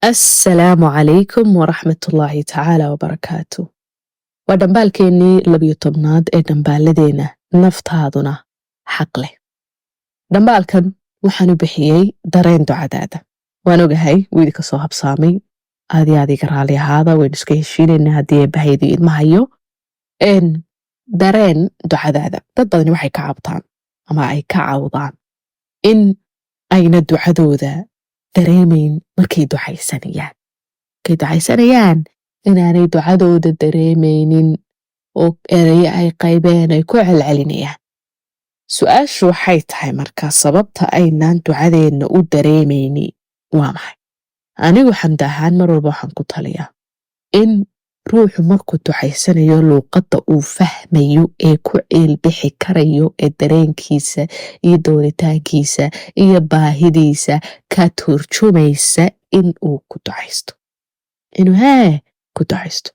Assalaamu calaykum waraxmatullaahi tacaala wabarakaatu. Waa dhambaalkeennii 12aad ee dhambaalladeena naftaaduna xaq leh. Dhambaalkan waxaan u bixiyey dareen ducadaada. Waan ogahay wuu idinka soo habsaamay, aad iyo aad iga raali ahaada. Waynu iska heshiinaynaa haddii eebbahaydu idma hayo. Dareen ducadaada. Dad badani waxay ka cabtaan ama ay ka cawdaan in ayna ducadooda dareemayn markay ducaysanayaan, inaanay ducadooda dareemaynin oo erayo ay qaybeen ay ku celcelinayaan. Su-aashu waxay tahay marka, sababta aynaan ducadeenna u dareemayni waa maxay? Anigu Xamda ahaan mar walba waxaan ku taliyaa in ruuxu markuu ducaysanayo luuqadda uu fahmayo ee ku ciilbixi karayo ee dareenkiisa iyo doonitaankiisa iyo baahidiisa ka turjumaysa in uu ku ducaysto, inuu ku ducaysto.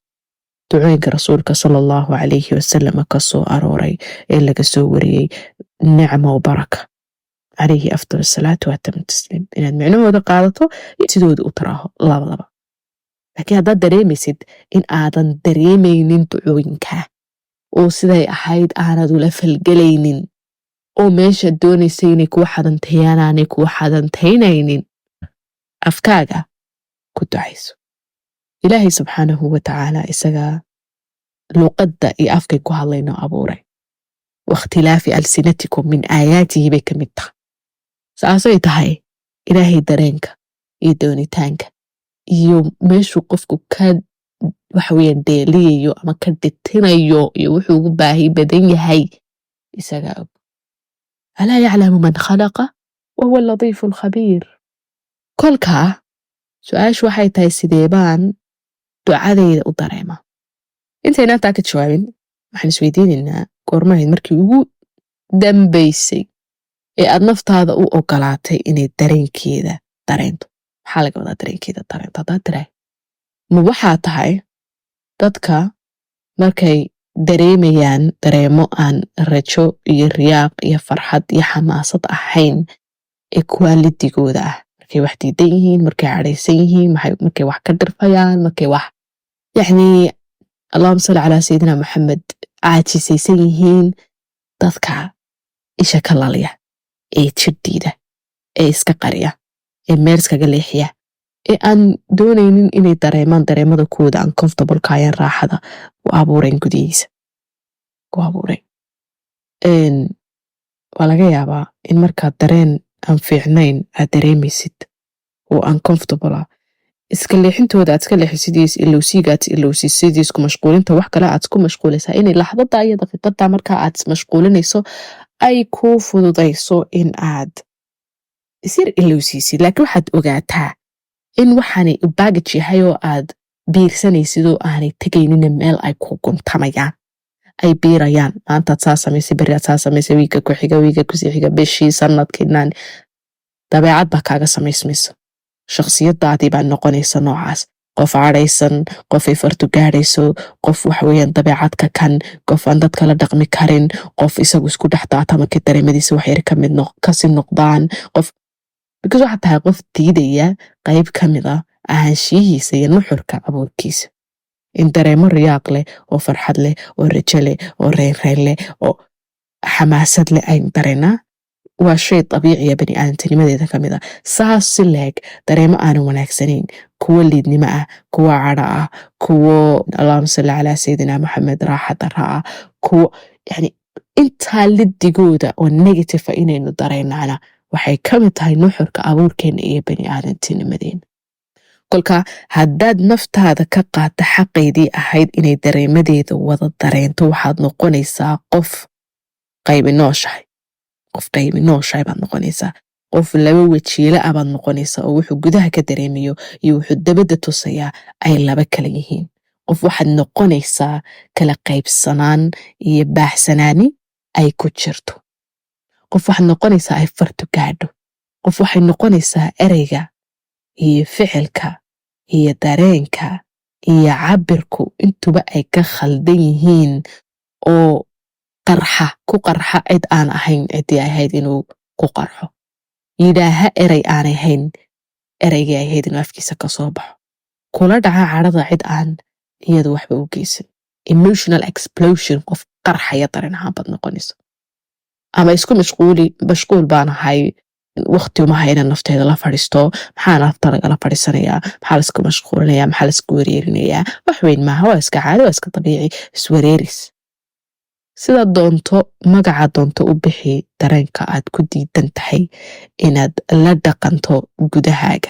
Ducooyinka Rasuulka sala Allahu calayhi wasalam ka soo arooray ee laga soo wariyey, nicma wa baraka, calayhi afdal asalaatu watam tasliim, inaad micnahooda qaadato iyo sidooda u taraaho labadaba. Laakiin haddaad dareemaysid in aadan dareemaynin ducooyinkaa oo siday ahayd aanad ula falgelaynin oo meeshaad doonaysay inay kuu xadanteeyaan aanay kuu xadantaynaynin, afkaaga ku ducayso. Ilaahay subxaanahu wa tacaala isagaa luuqadda iyo afkay ku hadlayno abuuray. واختلاف ألسنتكم من آياته bay ka mid tahay. Saasay tahay, Ilaahay dareenka iyo doonitaanka iyo meeshuu qofku ka waxaweyaan dheeliyayo ama ka dhitinayo iyo wuxuu ugu baahi badan yahay isagaa og. ألا يعلم من خلق وهو اللطيف الخبير. Kolkaa su-aashu waxay tahay, sidee baan ducadayda u dareema? Intaynaan taa ka jawaabin, waxaan isweydiinaynaa, goormahayd markii ugu dambaysay ee aad naftaada u ogolaatay inay dareenkeeda dareento? Maxaa laga wadaa dareenkeeda dareento? Haddaad tiraa, ma waxaa tahay dadka markay dareemayaan dareemo aan rajo iyo riyaaq iyo farxad iyo xamaasad ahayn ee kuwaalidigooda ah, markay wax diidan yihiin, markay cadhaysan yihiin, markay wax ka dhirfayaan, markay wax, yacni, اللهم صل على سيدنا محمد, caajisaysan yihiin, dadka isha ka lalya ee jidhiida ee iska qariya ee meel iskaga leexiya ee aan doonaynin inay dareemaan dareemada kuwooda uncomfortableka ayaan raaxada u abuurayn gudihiisa ku abuurayn? Waa laga yaabaa in markaad dareen aan fiicnayn aad dareemaysid oo uncomfortable ah, iska leexintooda aad iska leexisid iyo is-ilowsiiga aad is-ilowsiisid iyo isku mashquulinta wax kale aad isku mashquulaysaa inay laxdada iyo daqiiqada markaa aad ismashquulinayso ay kuu fududayso in aad isyar ilowsiisid. Laakiin waxaad ogaataa in waxaanay baggage yahay oo aad biirsanaysid oo aanay tegaynina meel ay ku guntamayaan, ay biirayaan. Maantaad saa samaysay, berri aad saa samaysay, wiigga ku xiga, wiigga kusii xiga, bishii, sanadkiinaan, dabeecad baa kaaga samaysmaysa. Shakhsiyadaadii baa noqonaysa noocaas: qof cadhaysan, qof ay fartu gaadhayso, qof waxaweyaan dabeecadka kan, qof aan dadka la dhaqmi karin, qof isagu isku dhex daata markay dareemadiisa waxyar kamid kasi noqdaan, qof, because waxaad tahay qof diidaya qayb ka mid a ahaanshiyihiisa iyo nuxurka abuurkiisa, in dareemo riyaaq leh oo farxad leh oo rajo leh oo reynreyn leh oo xamaasad leh aynu dareennaa waa shay dabiiciya, bani aadamtinimadeeda ka mid a. Saas si leeg, dareemo aanan wanaagsanayn, kuwo liidnimo ah, kuwo cadho ah, kuwo, اللهم صل على سيدنا محمد, raaxa dara ah, kuwo yani intaa lidigooda oo negative ah inaynu dareenaana waxay ka mid tahay nuxurka abuurkeena iyo bani aadamtinimadeena. Kolka haddaad naftaada ka qaata xaqaydii ahayd inay dareemadeeda wada dareento, waxaad noqonaysaa qof qaybi nooshahay. Qof qaybi nooshahay baad noqonaysaa. Qof laba wajiile ah baad noqonaysaa oo wuxuu gudaha ka dareemayo iyo wuxuu dabadda tusayaa ay laba kala yihiin. Qof waxaad noqonaysaa kala qaybsanaan iyo baaxsanaani ay ku jirto. Qof waxaad noqonaysaa ay fartu gaadho. Qof waxay noqonaysaa ereyga iyo ficilka iyo dareenka iyo cabirku intuba ay ka khaldan yihiin oo qarxa, ku qarxa cid aan ahayn ciddii ahayd inuu ku qarxo, yidhaaha erey aanay ahayn. Ereygii ay ahayd inuu afkiisa ka soo baxo, kula dhaca cadhada cid aan iyadu waxba u geysan, emotional explosion, qof qarxaya dareen ahaan baad noqonaysa. Ama isku mashquuli, mashquul baan ahay, waqti uma hayna nafteeda la fadhiisto. Maxaa nafta lagala fadhiisanayaa? Maxaa laisku mashquulinayaa? Maxaa laisku wareerinayaa? Wax weyn maaha, waa iska caadi, waa iska dabiici. Iswareeris sida doonto, magaca doonto u bixi dareenka aad ku diidan tahay inaad la dhaqanto gudahaaga,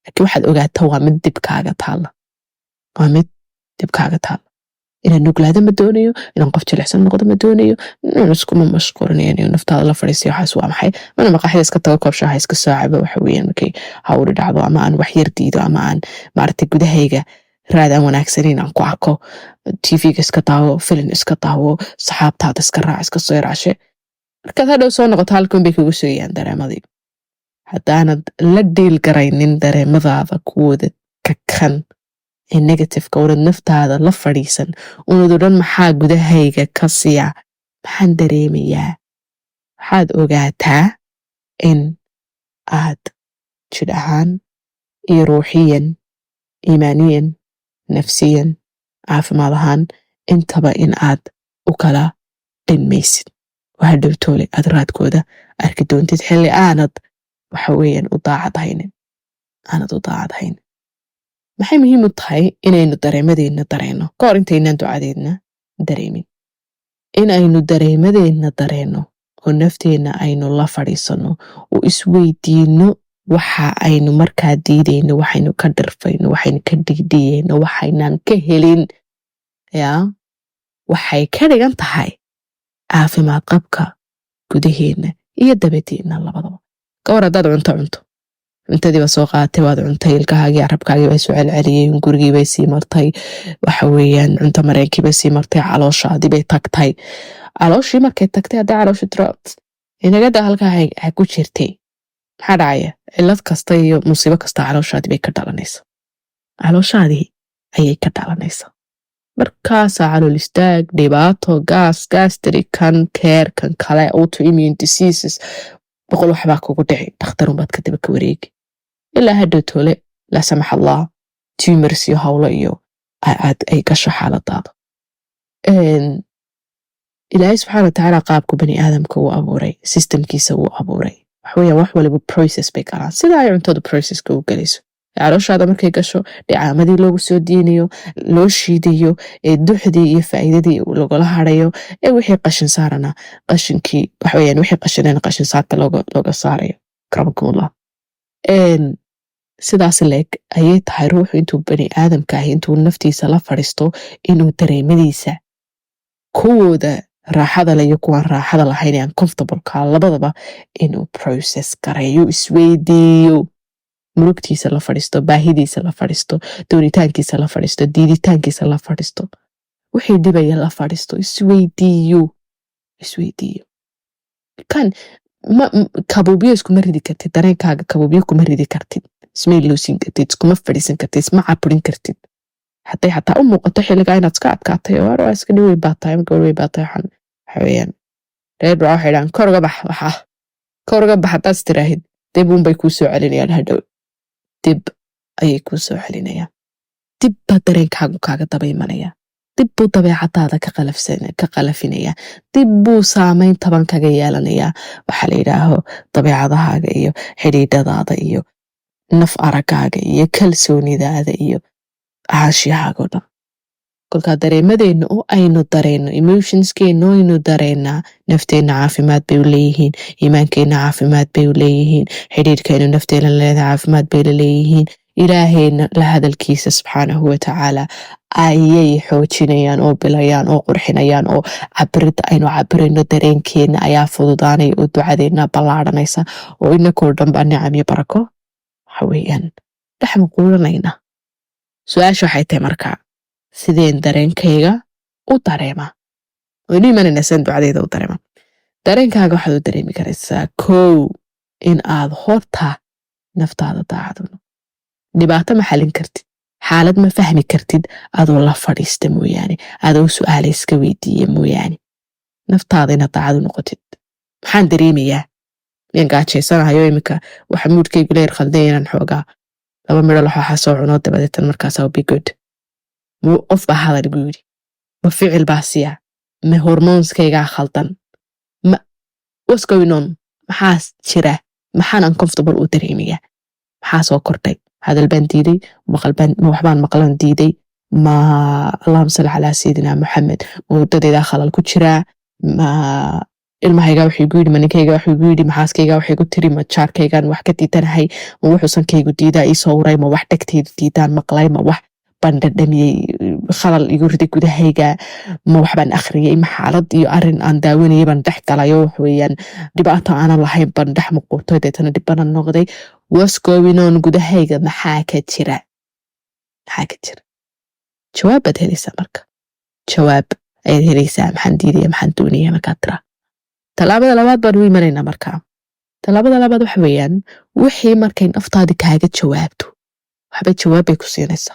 laakiin waxaad ogaata, waa mid dibkaaga taalla, waa mid dibkaaga taalla. Inaan nuglaado ma doonayo, inaan qof jilicsan noqdo ma doonayo, inaan iskuma mashquulinayo, inuu naftaada la fadhiisiyo. Waxaas waa maxay? Mana maqaaxida iska tago, koob shaaha iska soo cabo. Waxa weeyaan, markay hawli dhacdo ama aan wax yar diido ama aan maaragtay gudahayga raad aan wanaagsanayn aan ku arko, TV-ga iska daawo, filin iska daawo, saxaabtaada iska raac, iska soo yarcashe. Markaad hadhow soo noqoto, halkan bay kugu sugayaan dareemadii. Haddaanad la deal garaynin dareemadaada kuwooda kakan ee negativeka, unad naftaada la fadhiisan, unad odhan, "Maxaa gudahayga ka siya? Maxaan dareemayaa?" waxaad ogaataa in aad jidh ahaan iyo ruuxiyan, iimaaniyan, nafsiyan, caafimaad ahaan intaba in aad u kala dhinmaysid oo hadhow toole aad raadkooda arki doontid xilli aanad, waxa weeyaan, u daacad haynin, aanad u daacad haynin. Maxay muhiim u tahay inaynu dareemadeenna dareenno ka hor intaynaan ducadeedna dareemin? In aynu dareemadeenna dareenno oo nafteenna aynu la fadhiisanno oo isweydiinno waxa aynu markaa diidayno, waxaynu ka dhirfayno, waxaynu ka dhigdhiyeyno, waxaynaan ka helin yaa, waxay ka dhigan tahay caafimaad qabka gudaheenna iyo dabadeenna labadaba. Ka war haddaad cunto cunto, cuntadii baa soo qaadatay, waad cuntay, ilkahaagii, carabkaagii bay soo celceliyeen, gurigii bay sii martay, waxa weeyaan, cunto mareenkii bay sii martay, calooshaadii bay tagtay. Calooshii markay tagtay, hadday calooshii tiro, "Inagada halkaa ha ku jirtay," maxaa dhacaya? Cillad kasta iyo musiibo kasta calooshaadii bay ka dhalanaysa, calooshaadii ayay ka dhalanaysa. Markaasaa calool istaag, dhibaato, gaas, gastric, kan keer, kan kale, autoimmune diseases, boqol waxbaa kugu dhici. Dhakhtarunbaad ka daba ka wareegi ilaa hadhow toole, laa samax Allah, tumors iyo howlo iyo aad ay gasho xaaladaada. Ilaahay subxaana watacaala qaabku bani aadamka uu abuuray, systemkiisa uu abuuray, waxweeyaan, wax waliba process bay galaan. Sida ay cuntadu processka u gelayso, calooshaada markay gasho, dhicaamadii loogu soo diinayo, loo shiidayo, ee duxdii iyo faa'iidadii lagula harayo, ee wixii qashin saarana qashinkii, waxaweyaan, wixii qashinana qashin saarka looga saarayo, akramakumullah. Sidaas leeg ayay tahay ruuxu intuu bani aadamka ahi intuu naftiisa la fadhiisto, inuu dareemadiisa kuwooda raaxada le iyo kuwaan raaxada lahayn ee uncomfortableka labadaba inuu process gareeyo, isweydiiyo, murugtiisa la fadhiisto, baahidiisa la fadhiisto, doonitaankiisa la fadhiisto, diiditaankiisa la fadhiisto, wixii dhibaya la fadhiisto, isweydiiyo, isweydiiyo. Kan ma kabuubyo iskuma ridi kartid, dareenkaaga kabuubyo kuma ridi kartid, isma iloosin kartid, iskuma fadhiisan kartid, isma caburin kartid. Hadday xataa u muuqato xilligaa inaad iska adkaatay oo waa iska nin weyn baa tahay ama gabar weyn baa tahay, waxaan waxa weeyaan, reer baa waxay dhahaan, "Kor uga bax." Waxaa kor uga bax haddaad istiraahid, dib uunbay kuu soo celinayaan hadhow, dib ayay kuu soo celinayaan. Dib baa dareenkaagu kaaga daba imanaya, dib buu dabeecadaada ka qalafinaya, dib buu saameyn taban kaga yeelanayaa, waxaa la yidhaaho, dabeecadahaaga iyo xidhiidhadaada iyo naf aragaaga iyo kalsoonidaada iyo ahaanshiyahaagoo dhan. Kolkaa dareemadeenna oo aynu dareenno, emotionskeenna oo aynu dareennaa, nafteenna caafimaad bay u leeyihiin, iimaankeenna caafimaad bay u leeyihiin, xidhiidhkaynu nafteena leedahay caafimaad bay la leeyihiin, Ilaahayna la hadalkiisa subxaanahu watacaala ayay xoojinayaan oo bilayaan oo qurxinayaan, oo cabiridda aynu cabirayno dareenkeenna ayaa fududaanaya oo ducadeenna ballaadhanaysa, oo inakoo dhan baa nicam iyo barako, waxa weeyaan, dhex maquulanayna. Su-aasha waxay tahay markaa, sideen dareenkayga u dareemaa? Waynu imanayna sideen ducadeyda u dareema. Dareenkaaga waxaad u dareemi karaysaa, kow, in aad horta naftaada daacad u noqo. Dhibaato ma xalin kartid, xaalad ma fahmi kartid adoo la fadhiista mooyaane, adoo su-aala iska weydiiya mooyaane. Naftaada inaad daacad u noqotid. Maxaan dareemayaa? Miyaan gaajaysanahayo iminka? Waxa moodkaygu leer khaldanya inaan xoogaa Laba midho laxooxa soo cuno, dabadeetan markaas I'll be good. Ma qof baa hadal igu yidhi? Ma ficil baa siya? Ma hormoneskaygaa khaldan? Ma what's going on? Maxaa jira? Maxaan uncomfortable u dareemayaa? Maxaa soo kordhay? Hadal baan diiday? Maqal baan, ma waxbaan maqlan diiday? Ma, allahuma salli calaa sayidina Moxamed, ma wadadaydaa khalal ku jiraa? Ma ilmahayga waxay igu yidhi? Ma ninkayga waxuu igu yidhi? Ma xaaskayga waxay igu tiri? Ma jaarkaygaan wax ka diidanahay? Ma wuxuusan kaygu diidaa ii soo uray? Ma wax dhegtaydu diidaan maqlay? Ma wax baan dhadhamiyey khalal igu riday gudahayga? Ma waxbaan akhriyey? Ma xaalad iyo arin aan daawanayay baan dhex galayo? Wax weeyaan dhibaato aanan lahayn baan dhex muquurtay, deetana dhibbanan noqday. What's going on gudahayga? Maxaa ka jira? Maxaa ka jira? Jawaab baad helaysaa marka, jawaab ayaad helaysaa. Maxaan diidaya? Maxaan doonaya? Markaad tiraa, tallaabada labaad baan u imanaynaa markaa. Tallaabada labaad waxa weeyaan, wixii markay naftaadi kaaga jawaabto, waxba jawaab bay ku siinaysaa.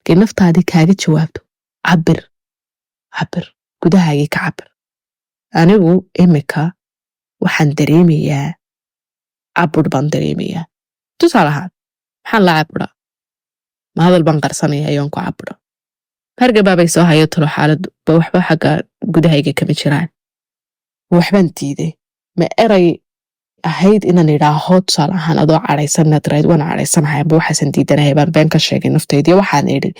Markay naftaadi kaaga jawaabto, cabir, cabir, gudahaagii ka cabir. Anigu imika waxaan dareemayaa cabur baan dareemayaa, tusaale ahaan. Maxaan la caburaa? Ma hadal baan qarsanaya ayoon ku cabura? Hargabaabay soo hayo talo, xaaladu ba waxba xagga gudahayga kama jiraan. Waxbaan diiday? Ma eray ahayd inaan idhaaho, tusaale ahaan, adoo cadhaysan inaad tiraahid waan cadhaysanahay amba waxaasan diidanahay baan been ka sheegay naftaydiyo, waxaan idhi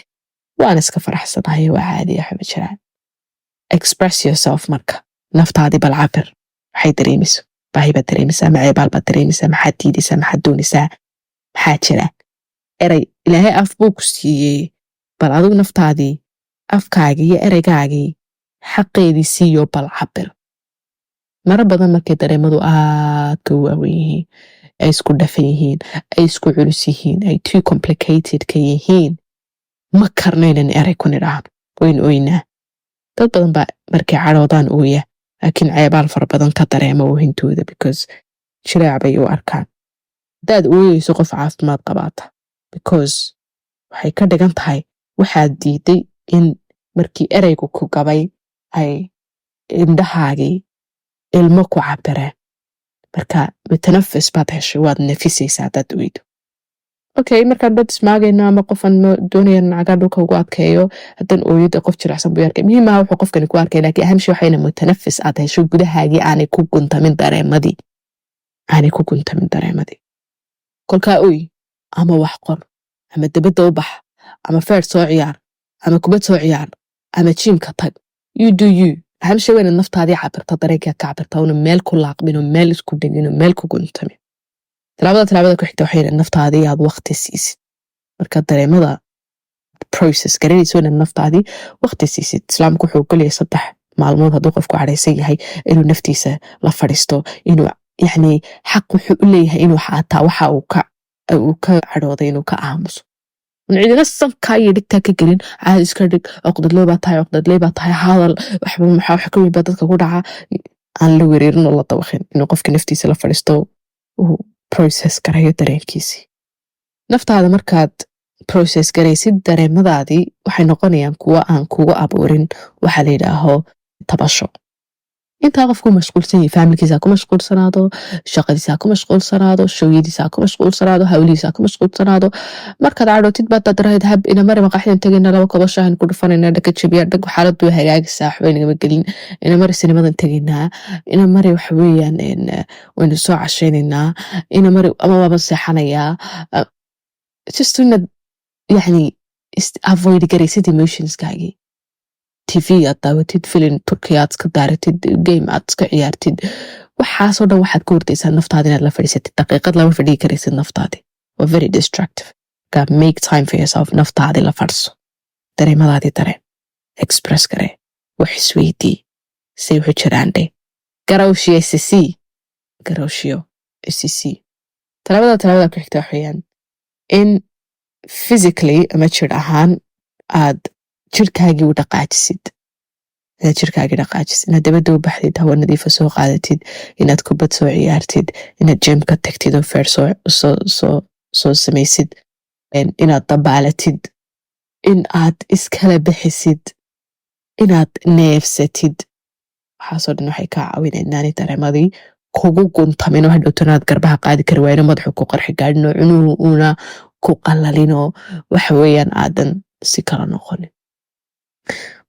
waan iska faraxsanahay, waa caadi, waxba jiraan. Express yourself marka. Naftaadii bal cabir waxay dareemayso. Baahi baad dareemaysaa? Ma ceebaal baad dareemaysaa? Maxaad diidaysaa? Maxaad doonaysaa? Maxaa jira? Erey Ilaahay af buu ku siiyey. Bal adigu naftaadii, afkaagii iyo ereygaagii xaqeedii siiyo, bal cabir. Maro badan markay dareemadu aadka u waawen yihiin, ay isku dhafan yihiin, ay isku culus yihiin, ay too complicated ka yihiin, ma karno inan erey ku nidhaahno, waynu oynaa. Dad badan baa markay cadhoodaan ooya, laakiin ceebaal fara badan ka dareema oohintooda, because jileec bay u arkaan. Haddaad ooyeyso, qof caafimaad qabaata, because waxay ka dhigan tahay waxaad diiday in markii ereygu ku gabay ay indhahaagii ilmo ku cabireen. Marka mutanafis baad heshay, waad nafisaysaa haddaad oydo. Okay, markaan dad ismaagayno ama qofan doonaya nacagaa dhulka ugu adkeeyo, haddaan ooyada qof jiracsan buu arkay. Muhiim maaha wuxuu qofkani ku arkay, laakiin aham shay waxayna mutanafis aad hesho, gudahaagii aanay ku guntamin dareemadii, aanay ku guntamin dareemadii. Kolkaa oy, ama wax qor, ama debadda u bax, ama feer soo ciyaar, ama kubad soo ciyaar, ama gymka tag. You do you. Aham shay waa inaad naftaadii cabirta, dareenkaad ka cabirta, una meel ku laaqmin oo meel isku dhegin oo meel ku guntamin. Tallaabada ku xigta waxay inaad naftaadii aad waqti siisid. Marka dareemada process garanayso, inaad naftaadii waqti siisid. Islaamku wuxuu ogolyahay 3 maalmood hadduu qofku cadhaysan yahay inuu naftiisa la fadhiisto, inuu yacni xaq wuxuu u leeyahay inuu xataa waxa uu ka cadhooday inuu ka aamuso, un cidina sankaa iyo dhigtaa ka gelin. Caadi iska dhig, cuqdadley baa tahay, cuqdadley baa tahay, hadal waxba maxaa wax ka weyn baa dadka ku dhaca, aan la wereerin oo la dawaqin. Inuu qofka naftiisa la fadhiisto, uu process garayo dareenkiisii. Naftaada markaad process garaysid, dareemadaadii waxay noqonayaan kuwo aan kugu abuurin waxa la yidhaaho tabasho. Intaa qofku mashquulsan yahay, familykiisa ha ku mashquulsanaado, shaqadiisa ha ku mashquulsanaado, showyadiisa ha ku mashquulsanaado, hawlihiisa ha ku mashquulsanaado. Markaad cadhootid baad dadrahayd hab ina mari, maqaaxidan tegayna, laba kobo shaahin ku dhufanayna, dhaka jabiya, dhag, xaaladu way hagaagaysaa, waxba inagama gelin. Ina mari, sinimadan tegaynaa, ina mari, waxa weeyaan waynu soo cashaynaynaa, ina mari, ama waaba seexanayaa. Just inaad yacni avoid garaysid emotionskaagii, TV aad daawatid, filin Turkiya aad iska daaratid, game aad iska ciyaartid, waxaasoo dhan waxaad ka hordaysaa naftaada inaad la fadhiisatid. Daqiiqad lama fadhigi karaysid naftaadi, waa very destructive. Marka make time for yourself. Naftaadi la fadhiso, dareemadaadii dareen, express garee, wax isweydii, say wuxu jiraan dhe, garawshiyo isisii, garawshiyo isisii. Talaabada ku xigta waxweeyaan in physically ama jir ahaan aad jirkaagii u dhaqaajisid, inaad jirkaagii dhaqaajisid, inaad dabadda u baxdid, hawa nadiifa soo qaadatid, inaad kubad soo ciyaartid, inaad gymka tagtid oo feer soo samaysid, inaad dabaalatid, in aad iskala bixisid, inaad neefsatid. Waxaasoo dhan waxay kaa caawinayaan inaanay dareemadii kugu guntamin oo hadhowto inaad garbaha qaadi kari waayno, madaxu ku qarxi gaadhin oo cunuhu una ku qalalinoo waxa weeyaan aadan si kala noqonin.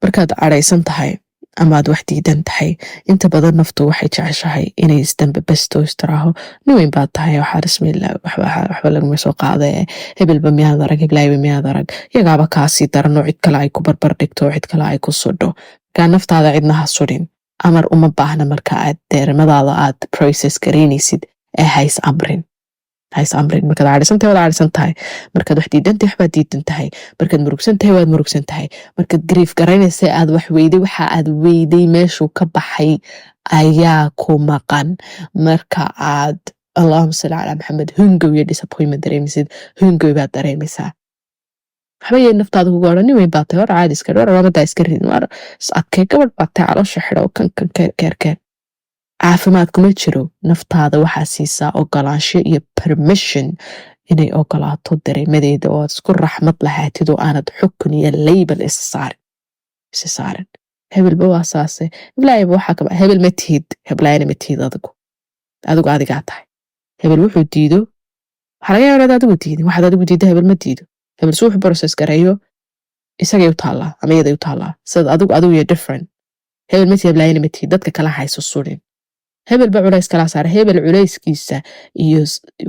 Markaad cadhaysan tahay ama aad wax diidan tahay, inta badan naftu waxay jeceshahay inay isdambabasto, istiraaho, "Nin weyn baad tahay, waxaa bismillah, waxba laguma soo qaade. Hebelba miyaad arag? Heblaayba miyaad arag?" Iyagaaba kaasii daranoo cid kale ay ku barbar dhigto, cid kale ay ku sudho. Markaa naftaada cidna ha sudhin. Amar uma baahna marka aad dareemadaada aad process garaynaysid ee hays amrin, hays amrin. Markaad cadhisan tahay, waad cadhisan tahay. Markaad wax diidan tahay, waxbaad diidan tahay. Markaad murugsan tahay, waad murugsan tahay. Markaad grief garaynaysa, aad wax weyday, waxa aad weyday meeshuu ka baxay ayaa ku maqan. Marka aad, Allahuma salli calaa Maxamed, hungow iyo disappointment dareemaysid, hungow baad dareemaysaa. Waxba yay naftaada kugu odhan, "Nin weyn baa tahay, war caadi iska, war ramadaa iska ridin, war is adkee, gabadh baa tahay, caloosha xidho." Kan kan keer keer keer caafimaad kuma jiro. Naftaada waxaa siisaa ogolaansho iyo permission inay ogolaato dareemadeeda, oo aad isku raxmad lahaatid, oo aanad xukun iyo label isa saarin. "Hebelba waa saase, heblaayaba waxaa kaba." Hebel ma tihid, heblaayana ma tihid. Adigu adigaa tahay. Hebel wuxuu diido waxaa laga yaaba inaad adigu diidin. Waxaad adigu diidda hebel ma diido. Hebel su wuxuu process gareeyo isagay u taallaa ama iyaday u taallaa. Sida adigu iyo different. Hebel ma tihid, heblaayana ma tihid. Dadka kala hayso surin. Hebel ba culays kala saara. Hebel culayskiisa iyo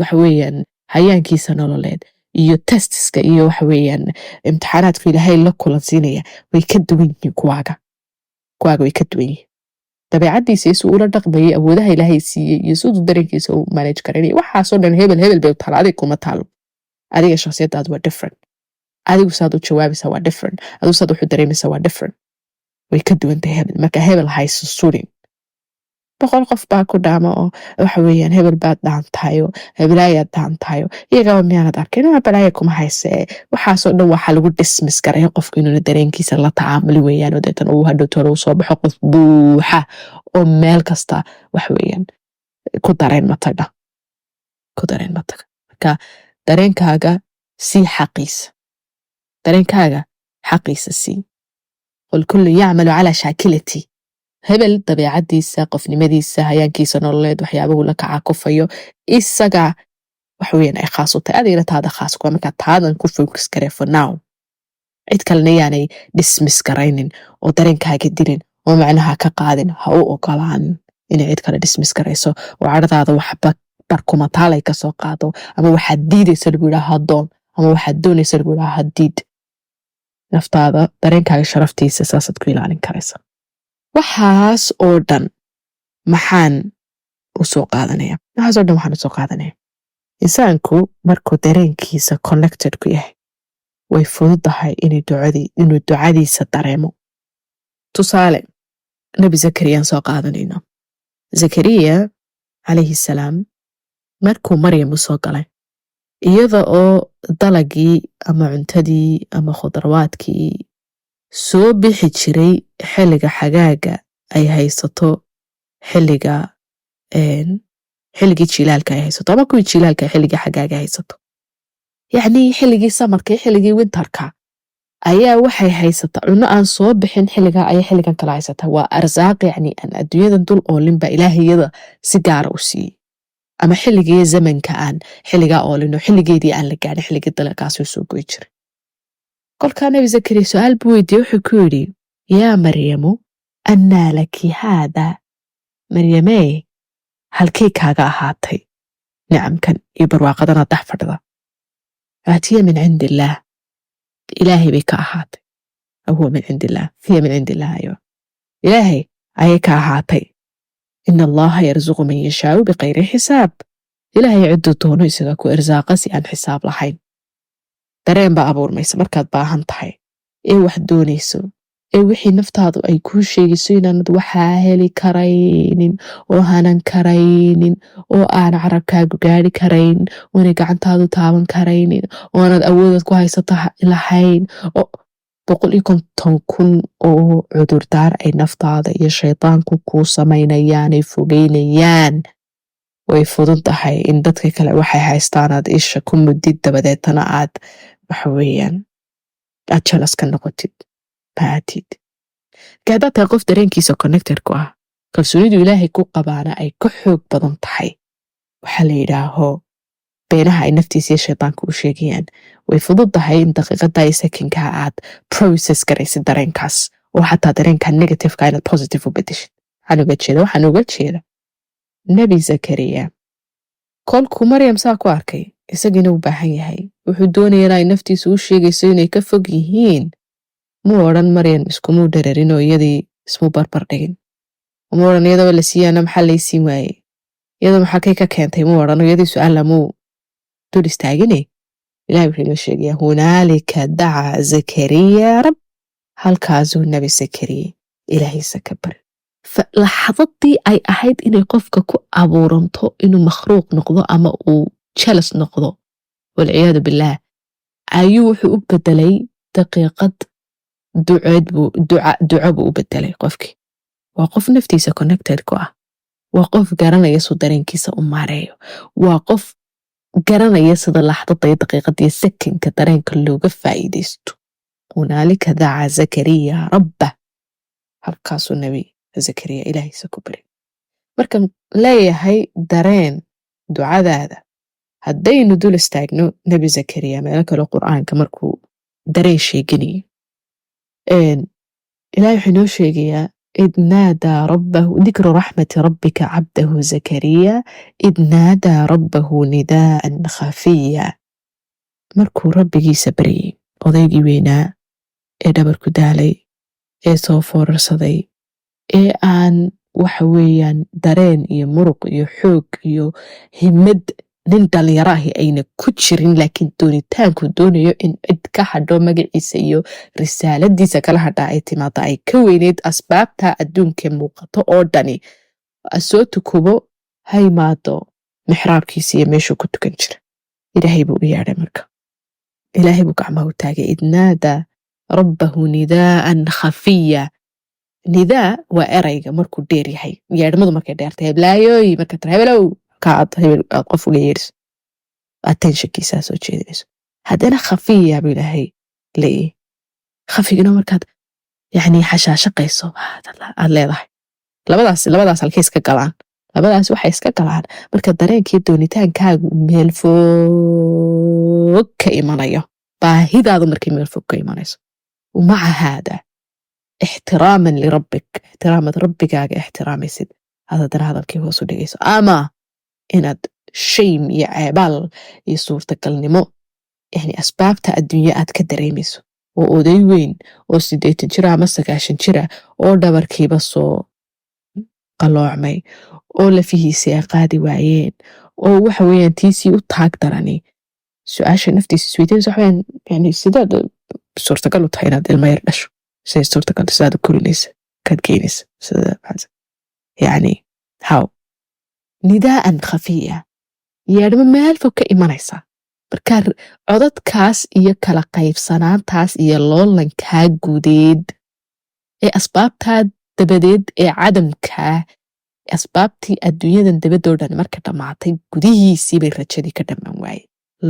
waxa weeyaan hayaankiisa nololeed iyo testiska iyo waxa weeyaan imtixaanaadku Ilaahay la kulansiinaya way ka duwan yihiin kuwaaga. Kuwaaga way ka duwan yihiin. Dabeecadiisa iyo si ula dhaqmayay, awoodaha Ilaahay siiyey iyo siduu dareenkiisa u manage karanaya, waxaasoo dhan hebel bay u taala, adiga kuma taalo. Adiga shakhsiyadaadu waa different. Adigu saad u jawaabaysaa waa different. Adigu saad wuxu dareemaysaa waa different. Way ka duwan tahay hebel. Marka hebel hayso surin. 100 qof baa ku dhaama oo waxa weeyaan hebel baad dhaantahayo, hebelaayaad dhaantahayo, iyagaba miyaanad arkin, balaaya kuma haysee. Waxaasoo dhan waxaa lagu dismiss garaya qofku inuuna dareenkiisa la tacaamuli weeyaan, oo deetan uu hadhow uu soo baxo qof buuxa oo meel kasta waxa weeyaan ku dareen mataga, ku dareen mataga. Marka dareenkaaga sii xaqiisa, dareenkaaga xaqiisa sii. قل كل يعمل على شاكلته. Hebel dabeecadiisa, qofnimadiisa, hayaankiisa nololeed, waxyaabahu la kacakufayo isaga waxa weeyaan ay khaas u tahay. Adigna taada khaas kuwa. Markaa taadan ku focus garee for now. Cid kalena yaanay dismiss garaynin oo dareenkaaga dilin oo macnaha ka qaadin. Ha u ogolaanin inay cid kale dismiss garayso oo cadhadaada waxba barkumataalay kasoo qaado, ama waxaad diidaysa lagu yidhaha doon, ama waxaad doonaysa lagu yidhaha diid. Naftaada, dareenkaaga sharaftiisa saasaad ku ilaalin karaysa. Waxaas oo dhan maxaan u soo qaadanaya? Waxaas oo dhan waxaan usoo qaadanaya, insaanku markuu dareenkiisa connected ku yahay, way fududahay inuu ducadiisa dareemo. Tusaale, Nebi Zakariyaan soo qaadanayno. Zakariya calayhi salaam markuu Maryam u soo galay, iyada oo dalagii ama cuntadii ama khudrawaadkii soo bixi jiray xilliga xagaaga ay haysato, xilligii jilaalka ay haysato, ama kuwii jilaalka xilligii xagaaga haysato, yacnii xilligii summerka iyo xilligii winterka ayaa waxay haysataa cunno aan soo bixin xilligaa ayay xilligan kala haysataa. Waa arsaaq yacni aan adduunyadan dul oolinba Ilaahiyada si gaara u siiyey, ama xilligii zamanka aan xilligaa oolino, xilligeedii aan la gaadhin xilligii dalagaasi soo goy jiray. Kolkaa Nebi Zakariya su-aal buu weydiiyey. Wuxuu ku yidhi, "يا مريم أنى لك هذا?" Maryamee, halkay kaaga ahaatay nicamkan iyo barwaaqadanaad dhex fadhida? قالت هي من عند الله. Ilaahay bay ka ahaatay. هو من عند الله، هي من عند الله، aywa, Ilaahay ayay ka ahaatay. إن الله يرزق من يشاء بغير حساب. Ilaahay cidduu doono isaga ku irsaaqa si aan xisaab lahayn. Dareen baa abuurmaysa markaad baahan tahay ee wax doonayso, ee wixii naftaadu ay kuu sheegayso inaanad waxaa heli karaynin oo hanan karaynin oo aan carabkaagu gaari karayn, oonay gacantaadu taaban karaynin, oo aanad awoodaad ku haysato lahayn, oo 150,000 oo cudurdaar ay naftaada iyo shaydaanku kuu samaynayaan ay fogeynayaan, way fudud tahay in dadka kale waxay haystaan aad isha ku mudid, dabadeetana aad waxa weeyaan aad jealous ka noqotid maatid. Marka haddaad tahay qof dareenkiisa connected ku ah, kalsoonidu Ilaahay ku qabaana ay ka xoog badan tahay, waxaa la yidhaaho Beenaha ay naftiisa iyo shaydaanka u sheegayaan, way fududahay in daqiiqada iyo secondka aad process garaysid dareenkaas, oo xataa dareenka negativeka inaad positive u bedeshid. Waxaan uga jeeda Nebi Zakariya kolkuu Maryam saa ku arkay, isagiina u baahan yahay, wuxuu doonaya in ay naftiisa u sheegayso inay ka fog yihiin. Muu odhan Maryam iskumuu dhararin oo iyadii ismuu barbar dhigin. Muu odhan, "Iyadaba la siiyaana, maxaa laysiin waayey? Iyadoo maxaa ka keentay?" Muu odhan, iyadii su-aalla muu dul istaagine. Ilahay wuxuu inoo sheegayaa, "هنالك دعا زكريا ربه." Halkaasuu Nebi Zakariya Ilaahiisa ka bari. Laxdadii ay ahayd inay qofka ku abuuranto inuu makhluuq noqdo ama uu jealous noqdo, والعياذ بالله, ayuu wuxuu u bedelay daqiiqad duceed buu duco buu u bedelay. Qofkii waa qof naftiisa connected ku ah, waa qof garanaya suu dareenkiisa u maareeyo, waa qof garanaya sida laxdada iyo daqiiqada iyo secondka dareenka looga faa'iidaysto. "هنالك دعا زكريا ربه." Halkaasuu Nebi Zakariya Ilaahiisa ku bari. Markaan leeyahay dareen ducadaada, haddaynu dul istaagno Nebi Zakariya meelo kale Qur'aanka markuu dareen sheeganayo, Ilahay wuxuu inoo sheegayaa, "إذ نادى ربه، ذكر رحمة ربك عبده زكريا إذ نادى ربه نداء خفيا." Markuu Rabbigiisa baryey, odaygii weynaa ee dhabarku daalay, ee soo foorarsaday, ee aan waxa weeyaan dareen iyo muruq iyo xoog iyo himad nin dhalinyaro ahi ayna ku jirin, laakiin doonitaanku doonayo in cid ka hadho magaciisa iyo risaaladiisa kala hadhaa ay timaado ay ka weyneyd asbaabta adduunka muuqato oo dhani, soo tukubo, ha imaado mixraabkiisa iyo meeshuu ku tukan jira. Ilaahay buu u yeedhay. Marka Ilaahay buu gacmaha u taagay. "إذ نادى ربه نداء خفيا." Nidaa waa erayga markuu dheer yahay, yeedhmadu markay dheertay. Heblaayoy marka tira, hebelow, ka aad hebel aad qof uga yeedhiso, attentionkiisaa soo jeedinayso. Haddana خفيا buu Ilaahay leeyahy. Khafigina markaad yacni xashaashaqayso aad leedahay. Labadaas halkay iska galaan? Labadaas waxay iska galaan marka dareenkii doonitaankaagu meel fog ka imanayo, baahidaadu markay meel fog ka imanayso. ومع هذا احتراما لربك, ixtiraamad rabbigaaga ixtiraamaysid, aad haddana hadalkii hoos u dhigayso, ama inaad shame iyo ceebaal iyo suurtagalnimo, yani asbaabta adduunye aad ka dareemayso, oo oday weyn oo 80 jira ama 90 jira oo dhabarkiiba soo qaloocmay oo lafihiisii ay qaadi waayeen oo waxa weeyaan tiisii u taag darani, su-aasha naftiisa isweydiinaysa waxa weeyaan, yani sidaad suurtagal u tahay inaad ilmo yar dhasho? Siday suurtagal, sidaad u korinaysa, kaad geynaysa, sida yani how? نداء خفيا, yeedhmo meel fog ka imanaysa. Marka codadkaas iyo kala qaybsanaantaas iyo loolankaa guudeed ee asbaabtaa dabadeed ee cadamkaa, asbaabtii adduunyadan dabadoo dhan marka dhammaatay, gudihiisii bay rajadii ka dhammaan waaye.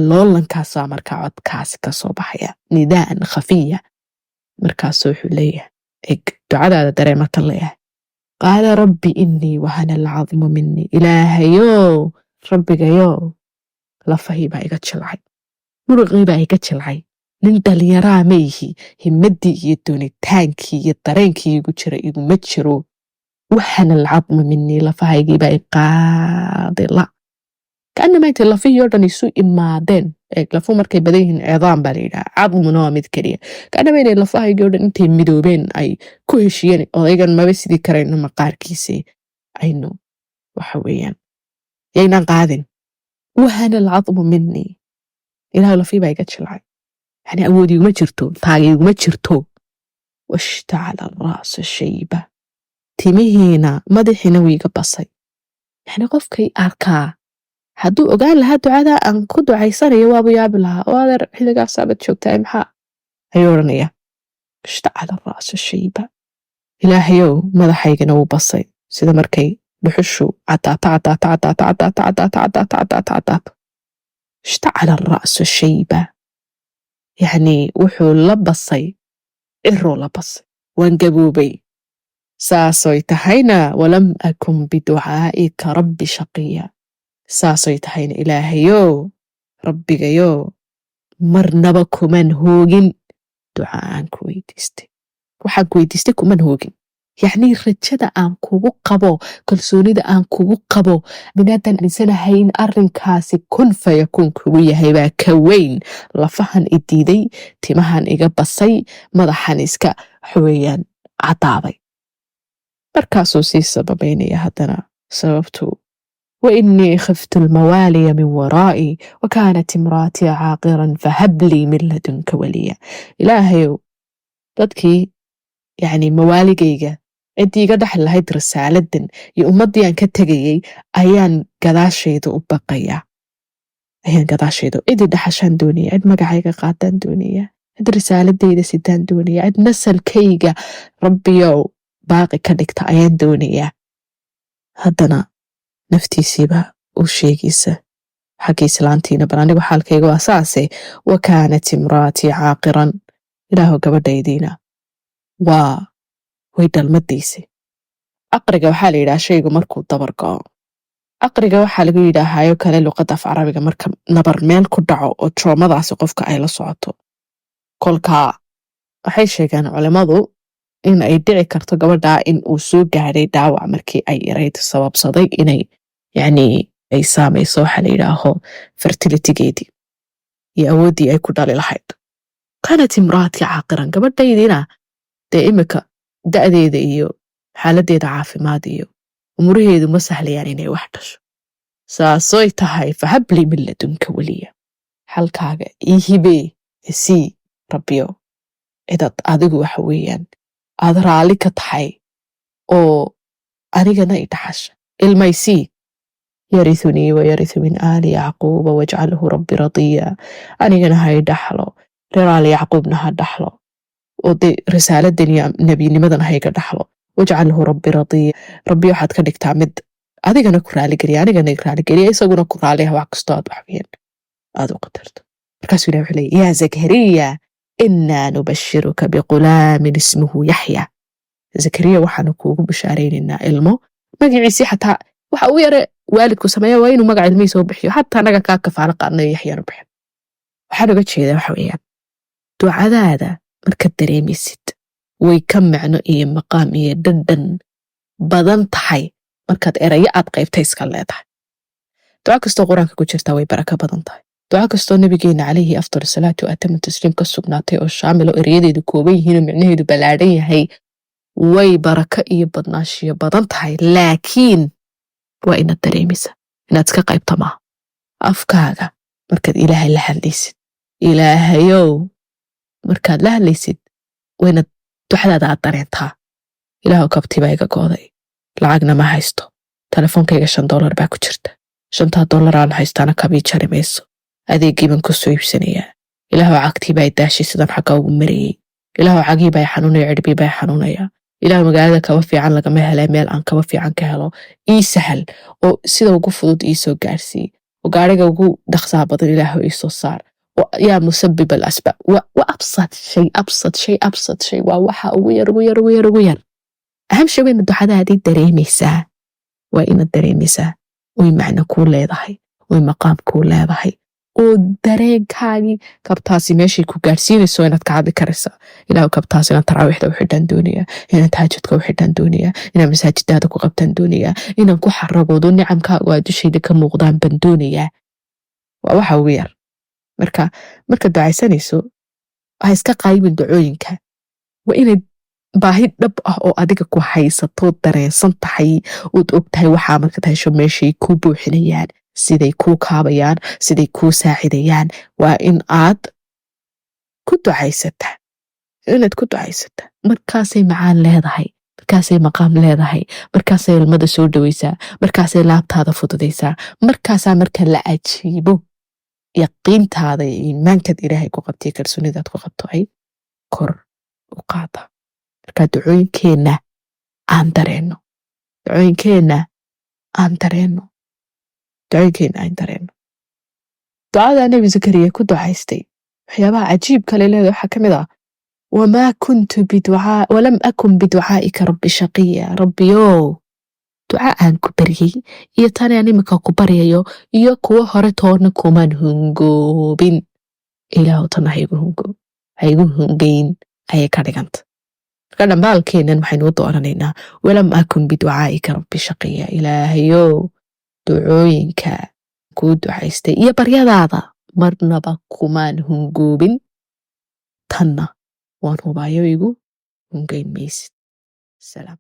Loollankaasaa markaa codkaasi kasoo baxaya, نداء خفيا. Markaasuu wuxuu leeyahay, eg ducadaada daree marka leeyahay, "قال رب إني وهن العظم مني." Ilaahayow, Rabbigayow, lafahii baa iga jilcay, muruqii baa iga jilcay, nin dhalinyaraa ma ihi, himaddii iyo doonitaankii iyo dareenkii igu jira iguma jiro. "وهن العظم مني," lafahaygii baa iqaaday la kaanama intay lafihii oo dhan isu imaadeen. Eeg, lafu markay badan yihiin عظام baa la yidhaha, cadmuna waa mid keliya. Kaanama inay lafahaygii oo dhan intay midoobeen ay ku heshiiyeen, odaygan maba sidii karayno, maqaarkiisii aynu waxa weeyaan yaynaan qaadin. "وهن العظم مني," Ilaah, lafii baa iga jilcay, yani awood iguma jirto, taag iguma jirto. "واشتعل الرأس شيبا," timihiina madaxiina wuu iga basay. Yani qofkay arkaa hadduu ogaan lahaa ducada aan ku ducaysanayo, waabu yaabi lahaa. Oo adeer, xilligaasaabad joogtaa, maxaa ayuu odhanaya? "اشتعل الرأس شيبا," Ilaahayow, madaxaygana wuu basay, sida markay dhuxushu caddaato, caddaato, caddaato, caddaato, caddaato, caddaato, caddaato, caddaato. "اشتعل الرأس شيبا," yacni wuxuu la basay, ciruu la basay, waan gaboobay. Saasoy tahayna, "ولم أكن بدعائك رب شقيا." Saasoy tahayna, Ilaahayow. Rabbigayow, marnaba kuman hoogin duca aan ku weydiistay. Waxaan ku weydiistay kuman hoogin. Yacnii, rajada aan kugu qabo, kalsoonida aan kugu qabo, minaadan aaminsanahay in arrinkaasi kun fayakuun kugu yahay baa ka weyn lafahan i diiday, timahan iga basay, madaxan iska waxweeyaan cadaaday. Markaasuu sii sababaynaya haddana sababtu: وإني خفت الموالي من ورائي وكانت امرأتي عاقرا فهب لي من لدنك وليا. Ilaahayow, dadkii, yacni mawaaligayga, ciddii iga dhexli lahayd risaaladan iyo ummaddii aan ka tegayay ayaan gadaashayda u baqayaa, ayaan gadaashayda cidii dhaxashaan doonaya, cid magacayga qaadaan doonaya, cid risaaladeyda sidaan doonaya, cid nasalkayga, Rabbiyow, baaqi ka dhigta ayaan doonayaa. Haddana naftiisiiba u sheegaysa xagga islaantiina: bal anigu xaalkayga waa saase. وكانت امرأتي عاقرا. Ilaahow, gabadhaydiina waa way dhalmadiisay. Caqriga waxaa la yidhaha shaygu markuu dabar go'o. Caqriga waxaa lagu yidhaahayo kale luqadda af Carabiga marka nabar meel ku dhaco oo traumadaasi qofka ay la socoto. Kolkaa waxay sheegaan culimmadu in ay dhici karto gabadhaa in uu soo gaadhay dhaawac markii ay yarayd, sababsaday inay yacni ay saamayso waxa la yidhaaho fertilitygeedii iyo awooddii ay ku dhali lahayd. كانت امرأتي عاقرا. Gabadhaydina dee imika da'deeda iyo xaaladdeeda caafimaad iyo umuraheedu ma sahlayaan inay wax dhasho. Saasoy tahay, فهب لي من لدنك وليا. Xalkaaga ii hibee, isii, Rabbiyo, cidad adigu waxa weeyaan aad raalli ka tahay oo anigana i dhaxasha, ilmaysii. يرثني ويرث من آل يعقوب واجعله رب رضيا. Anigana ha i dhaxlo, reer Aali Yacquubna ha dhaxlo, oo dee risaaladan iyo nebinimadan ha iga dhaxlo. واجعله رب رضيا. Rabbi, waxaad ka dhigtaa mid adigana ku raaligeliya, anigana i raaligeliya, isaguna ku raaliya wax kastoo aad waxweyaan aad u qadarto. Markaasuu Ilah wuxuu leeyay: يا زكريا إنا نبشرك بغلام اسمه يحيى. Zakariya, waxaanu kuugu bishaaraynaynaa ilmo magaciisii. Xataa waxa ugu yare waalidku sameeya waa inuu magaca ilmihiisa u bixiyo. Xataa anaga kaa kafaalo qaadnayo, Yaxyaanu bixin. Waxaan uga jeedaa waxa weeyaan, ducadaada markaad dareemaysid way ka macno iyo maqaam iyo dhadhan badan tahay markaad erayo aad qaybtay iska leedahay. Duco kastoo Qur-aanka ku jirtaa way barako badan tahay. Duco kastoo Nabigeena عليه أفضل الصلاة وأتم التسليم ka sugnaatay oo shaamil oo erayadeedu kooban yihiin oo micnaheedu ballaadhan yahay way barako iyo badnaashiyo badan tahay. Laakiin waa inaad dareemaysa, inaad iska qaybto maaha. Afkaaga markaad Ilaahay la hadlaysid, Ilaahayow markaad la hadlaysid, waa inaad ducadaada aad dareentaa. Ilaahow, kabtii baa iga go'day, lacagna ma haysto, telefoonkayga $5 baa ku jirta, shantaa dollar aan haystaana kabii jari mayso, adeegii baan ku soo iibsanayaa. Ilaahow, cagtii baa daashay sidan xagga ugu marayey. Ilaahow, cagii baa xanuunaya, cidhbii baa xanuunaya. Ilaahow, magaalada kaba fiican lagama hele, meel aan kaba fiican ka helo ii sahal oo sida ugu fudud ii soo gaarsii oo gaariga ugu dhaqsaha badan Ilaahow ii soo saar. يا مسبب الأسباب. Waa أبسط شيء, أبسط شيء, أبسط شيء. Waa waxa ugu yar, ugu yar, ugu yar, ugu yar. أهم shay waa inaad ducadaadii dareemaysaa, waa inaad dareemaysaa, oy macno kuu leedahay, oy maqaam kuu leedahay, oo dareenkaagii kabtaasi meeshay ku gaarsiinayso inaad ka hadli karaysaa. Ilaahu, kabtaas inaan taraawiixda u xidhaan doonaya, inaan tahajudka u xidhaan doonaya, inaan masaajidaada ku qabtaan doonaya, inaan ku xaragoodo, nicamkaagu aa dushayda ka muuqdaan baan doonayaa. Waa waxa ugu yar. Marka markaad ducaysanayso ha iska qaybin ducooyinka. Waa inay baahi dhab ah oo adiga ku haysato dareensan tahay, ood og tahay waxaa markaad hesho meeshay kuu buuxinayaan, siday kuu kaabayaan, siday kuu saacidayaan. Waa in aad ku ducaysataa, inaad ku ducaysataa. Markaasay macaan leedahay, markaasay maqaam leedahay, markaasay ilmada soo dhoweysaa, markaasay laabtaada fududaysaa, markaasaa marka la ajiibo yaqiintaada iyo iimaankaad Ilaahay ku qabtay, kalsoonidaad ku qabto ay kor u qaada. Marka ducooyinkeenna aan dareenno, ducooyinkeenna aan dareenno, ducooyinkeenna aan dareenno. Ducada Nebi Zakariya ku ducaystay waxyaabaha cajiib kale leeda waxaa ka mid ah: وما كنت بدعاء ولم أكن بدعائك رب شقيا. Rabbiyow, Duca aan ku baryey iyo tan aan iminka ku baryayo iyo kuwo hore toona kumaan hungoobin. Ilaahu, tanna haygu hungeyn ayay ka dhiganta. Marka dhambaalkeennan waxaynu u dooranaynaa "ولم أكن بدعائك رب شقيا". Ilaahayow, ducooyinka kuu ducaystay iyo baryadaada marnaba kumaan hungoobin, tanna waan hubaayo igu hungeyn maysid. Salaam.